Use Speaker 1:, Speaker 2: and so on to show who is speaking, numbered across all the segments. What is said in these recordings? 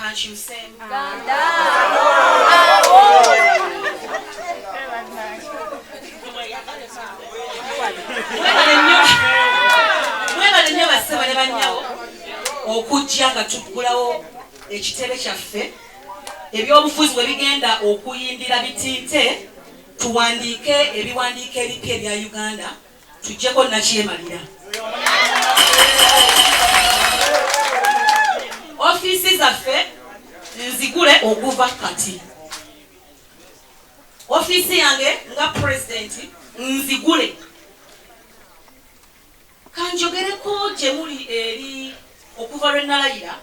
Speaker 1: Kankyuseemu. Mwebale nnyo bassebo ne bannyabo okujja nga tuggulawo ekitebe kyaffe. Ebyobufuzi bwe bigenda okuyindira bitinte, tuwandiike ebiwandiiko ebipya ebya Uganda, tujjeko nakyemalira. Ofiisi zaffe nzigule okuva kati. Ofiisi yange nga pulezidenti nzigule. Kanjogereko gye muli eri okuva lwe nalayira.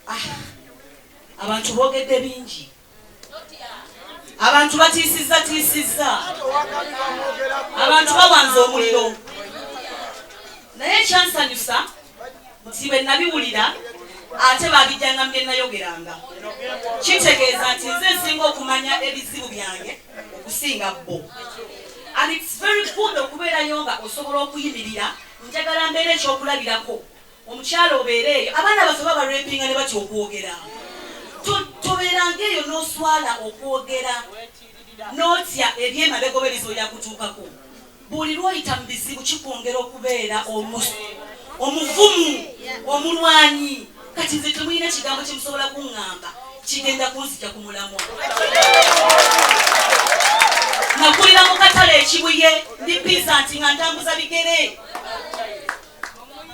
Speaker 1: Ah, abantu boogedde bingi, abantu batiisizza tiisizza, abantu bawanze omuliro, naye ekyansanyusa nti bwe nabiwulira ate babijjanga mu bye nayogeranga. Kitegeeza nti nze nsinga okumanya ebizibu byange okusinga bo, and it's very good okubeerayo nga osobola okuyimirira. Njagala mbeera ekyokulabirako, omukyala obeere eyo, abaana baffe babarepinga ne batya okwogera. Tobeeranga eyo n'oswala okwogera n'otya ebyemabega oba ebizibu byakutuukako. Buli lw'oyita mu bizibu kikwongera okubeera omuvumu, omulwanyi. Kati nze temulina kigambo kyemusobola kuŋŋamba kigenda kunzija ku mulamwa. Nakulira mu katale ekibuye, ndi pisanti nga ntambuza bigere,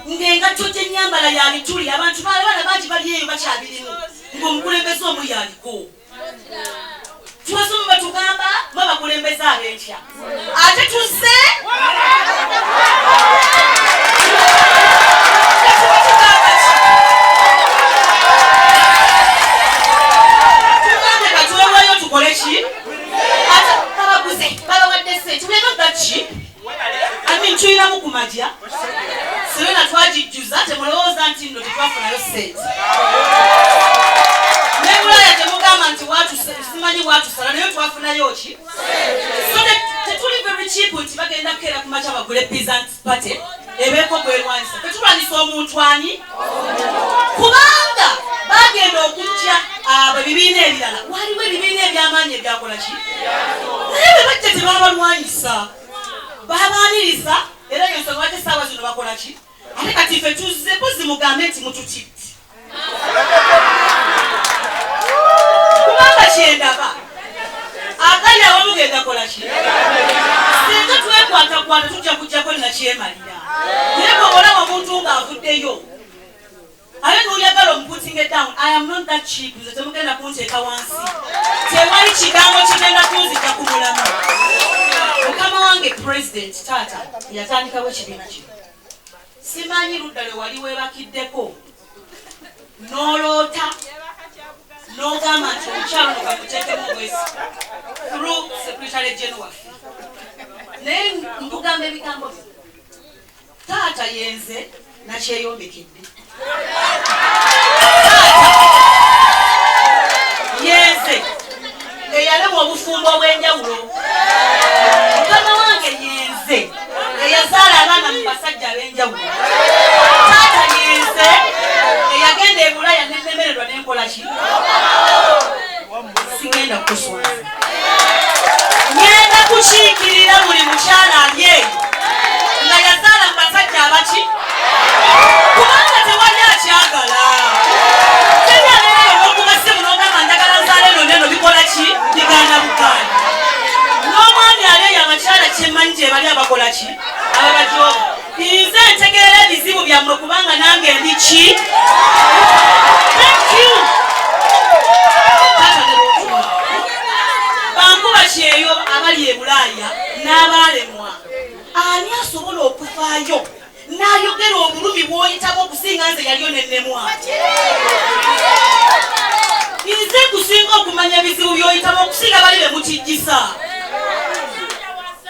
Speaker 1: ng'engatto gye nnyambala ya bituli. Abantu abaana bangi bali eyo bakyabirimu ng'omukulembeze omu yaliko. Twasoma batugamba mwe bakulembeze ab'enkya, ate tuzze tugambe katweweyo tukole ki? Ate babaguze babawadde sente, we are not that cheap. I mean, tulinamu ku majja Serena twagijjuza, temulowooza nti nno tetwafunayo sente. Ne Bulaaya temugamba nti simanyi watusala, naye twafunayo ki? So tetuli very cheap nti bagenda kukeera ku makya bagule Peasant Party ebeeko gwerwanyisa. Tetulwanyisa omuntu ani, kubanga bagenda okujja abo ebibiina ebirala, waliwo ebibiina eby'amaanyi ebyakola ki, naye bwe bajja tebabalwanyisa, babaaniriza. Era eyo nsonga lwaki essaawa zino bakola ki? Ate kati ffe tuzze mpozi mugambe nti mututidde, kubanga kyendaba agali awamu gegakola ki. Singa twekwatakwata tujja kujjako nakyemalira, naye bwe olaba omuntu ng'avuddeyo ate n'oyagala omuputinge down, I am not that cheap. Nze temugenda kunteeka wansi, tewali kigambo kigenda kunzija ku mulamu. Mukama wange president, taata yatandikawo ekibiina kino. Simanyi ludda lwe wali weebakiddeko n'oloota n'ogamba nti omukyalo ono kamuteekemu obwesi through secretary general waffe, naye nkugamba ebigambo bino, taata yenze nakyeyombekedde, yenze eyalemwa obufumbo obw'enjawulo, mukama wange yenze eyazaala abaana mu basajja ab'enjawulo, taata yenze eyagenda e Bulaya nenemererwa nenkola ki. Sigenda kukuswaza, ngenda kukiikirira buli mukyala ali eyo nga yazaala mu basajja abaki, kubanga tewali akyagala. Teri abeerayo n'okuba ssimu n'ogamba njagala nzaala eno neno, bikola ki? Bigaana bugaana. N'omwami ali eyo, abakyala kyemmanyi gye bali abakola ki, ababajooga. Nze ntegeera ebizibu byammwe kubanga nange ndi ki. Thank you. Taata ne bw'otuma bankuba kyeyo abali e Bulaaya n'abaalemwa, ani asobola okuvaayo n'ayogera obulumi bw'oyitamu okusinga nze yaliyo nennemwa? Nze nkusinga okumanya ebizibu by'oyitamu okusinga bali be mutijjisa.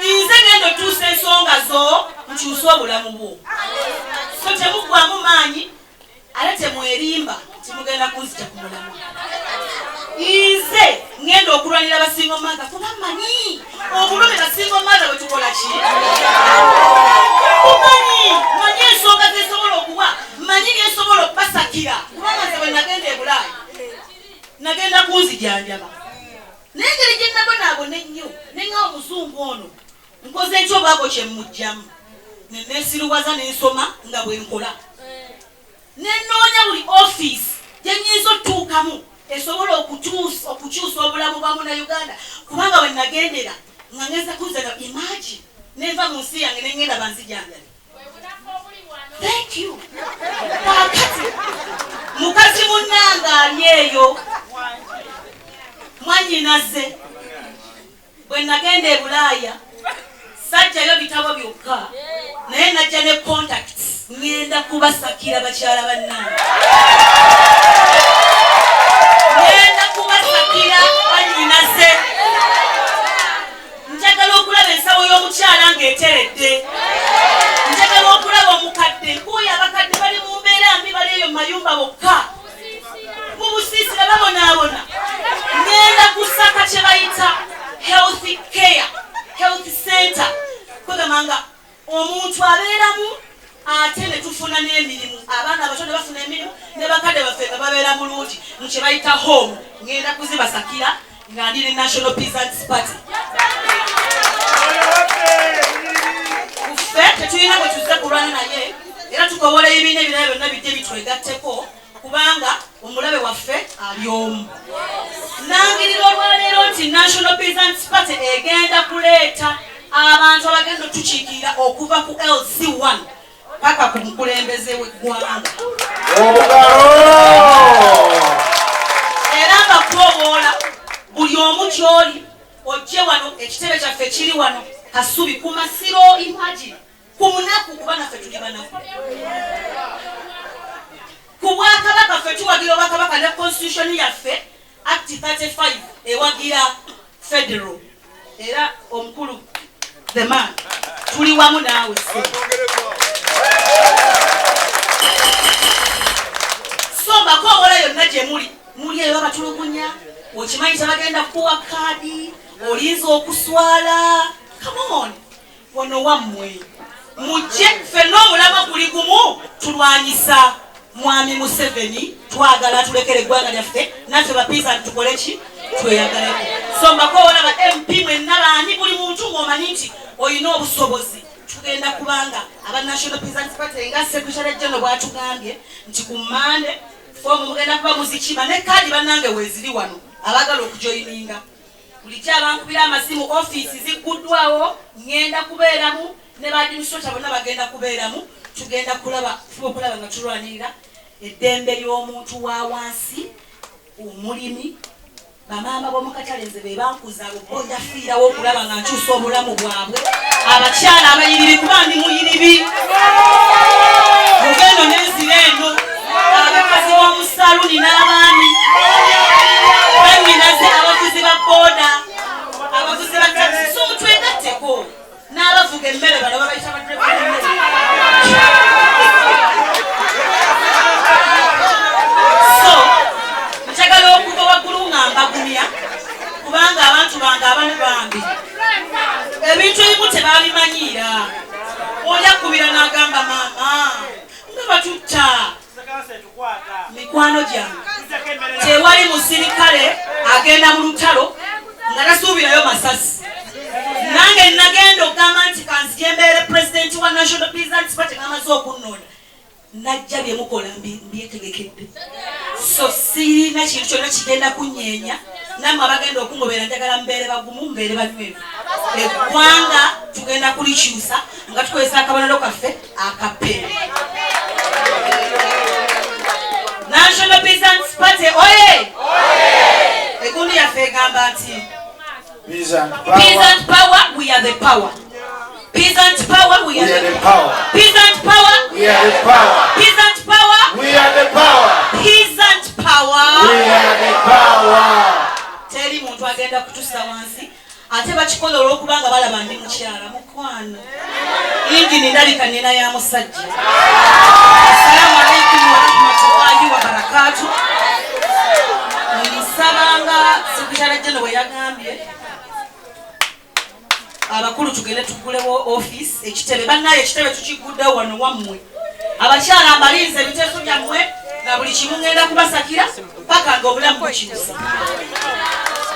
Speaker 1: Nze ngenda otuusa ensonga zo, nkyuse obulamu bwo. So temuggwamu maanyi, ate temwerimba timugenda kunzija ku mulamwa. Nze ngenda okulwanira basingo mother, kuba manyi obulumi basingo mother bwe tukola ki, kumanyi, manyi ensonga zesobola okuwa, manyi byensobola okubasakira. kubasakira, kubanga nze bwe nagenda e Bulaaya nagenda kunzijanjaba, naye engeri gye nabonaabona ennyo ne ŋŋa omuzungu ono nkoze ntya obaako kye mmugyamu, ne neesiruwaza ne nsoma nga bwe nkola, ne nnoonya buli ofiisi gye nnyinza otutuukamu esobola okukyusa obulamu bwa Munnayuganda. Kubanga bwe nagendera nga ngeza kunzana, imagine nenva mu nsi yange ne ŋŋenda banzijanjabe. Thank you. Kaakati mukazi munnange ali eyo, mwannyinaze, bwe nagenda e Bulaaya sajjayo bitabo byokka, naye najja ne contacts. Ŋŋenda kubasakira, bakyala bannange, ŋŋenda kubasakira bannyinaze. Njagala okulaba ensawo y'omukyala ng'eteredde, njagala okulaba omukadde nkuuyo. Abakadde bali mu mbeera mbi, bali eyo mu mayumba bokka mu busiisira babonaabona. Ŋŋenda kusaka kye bayita health care, health center, kwegamba nga omuntu abeeramu ate ne tufuna n'emirimu, abaana abato ne bafuna emirimu ne bakadde baffe nga babeera bulungi mu kye bayita home. Ŋŋenda kuzibasakira nga ndi ne National Peasants Party. Ffe tetulina bwe tuzze kulwana naye, era tukowola ebibiina ebirala byonna bijje bitwegatteko, kubanga omulabe waffe ali omu. Nangirira olwaleero nti National Peasants Party egenda kuleeta abantu abagenda otukiikirira okuva ku LC1 paka ku mukulembeze w'eggwanga.
Speaker 2: Obugalo!
Speaker 1: Era mbakoowoola buli omu kyoli ojje wano, ekitebe kyaffe kiri wano Kasubi ku Masiro. Imagine ku munaku, kuba naffe tuli banaku. Ku bwakabaka, ffe tuwagira obwakabaka ne constitution yaffe Act 35 ewagira federal. Era omukulu the man, tuli wamu naawe ssebo. So mbakoowola yonna gye muli, muli eyo babatulugunya, okimanyi tebagenda kukuwa kaadi, olinza okuswala. Come on, wano wammwe, mujje ffenna, omulamwa guli gumu, tulwanyisa mwami Museveni, twagala tulekere eggwanga lyaffe, naffe ba peasant tukole ki? Tweyagaleko. So mbakoowola ba MP mwenna, baani, buli muntu ng'omanyi nti olina obusobozi, tugenda kubanga aba National Peasants Party, nga Secretary General bwatugambye nti ku Mande foomu mugenda kuba muzikima ne kaadi. Bannange, weeziri wano, abaagala okujoyininga, bulijjo abankubira amasimu, ofiisi zigguddwawo, ŋŋenda kubeeramu ne ba administrator bonna bagenda kubeeramu. Tugenda kulaba fuba okulaba nga tulwanirira eddembe ly'omuntu wa wansi, omulimi, bamaama b'omukatale. Nze be bankuza abo, bo njafiirawo okulaba nga nkyusa obulamu bwabwe. Abakyala abayiriri, kuba ndi muyiribi, muva eno n'enzira eno, abakazi b'omu saluni n'abaami, bannyinaze, abavuzi ba booda, abavuzi ba takisi, so mutwegatteko n'abavuga emmere, bano babayita badereva b'emmere. So njagala okuva waggulu nga mbagumya, kubanga abantu bange abamu bambi ebintu ebimu tebabimanyiira. Oli akubira n'agamba, "Maama, nga batutta." Mikwano gyange, tewali musirikale agenda mu lutalo nga tasuubirayo masasi. Nange nagenda okugamba nti kanzije mbeere pulezidenti wa National Peasants Party, ngamaze okunnonda, najja byemukola mbyetegekedde. So sirina kintu kyonna kigenda kunyeenya. Nammwe abagenda okungoberera, njagala mubeere bagumu, mubeere banywevu. Eggwanga tugenda kulikyusa nga tukozesa akabonero kaffe akapeera. National Peasants Party oye! Egundi yaffe egamba nti
Speaker 2: Peasant power.
Speaker 1: Peasant power, we are the power. Peasant power, we
Speaker 2: We
Speaker 1: are
Speaker 2: are
Speaker 1: the
Speaker 2: the power.
Speaker 1: Peasant power.
Speaker 2: We are the power.
Speaker 1: Peasant power.
Speaker 2: We are the power.
Speaker 1: Peasant power.
Speaker 2: We are the power.
Speaker 1: Teri muntu agenda kutusa wansi, ate bakikola olw'okubanga balaba ndi mukyala. Mukwano, ingini ndabika nina ya musajja. Assalamu alaikum warahmatullahi wabarakatu. Nsabanga Secretary General bwe yagambye abakulu, tugende tugulewo office, ekitebe. Bannaye, ekitebe tukiguddewo wano wammwe. Abakyala mbalinze, ebiteeso byammwe na buli Buli kimu ŋŋenda kubasakira paka nga obulamu bukyusa.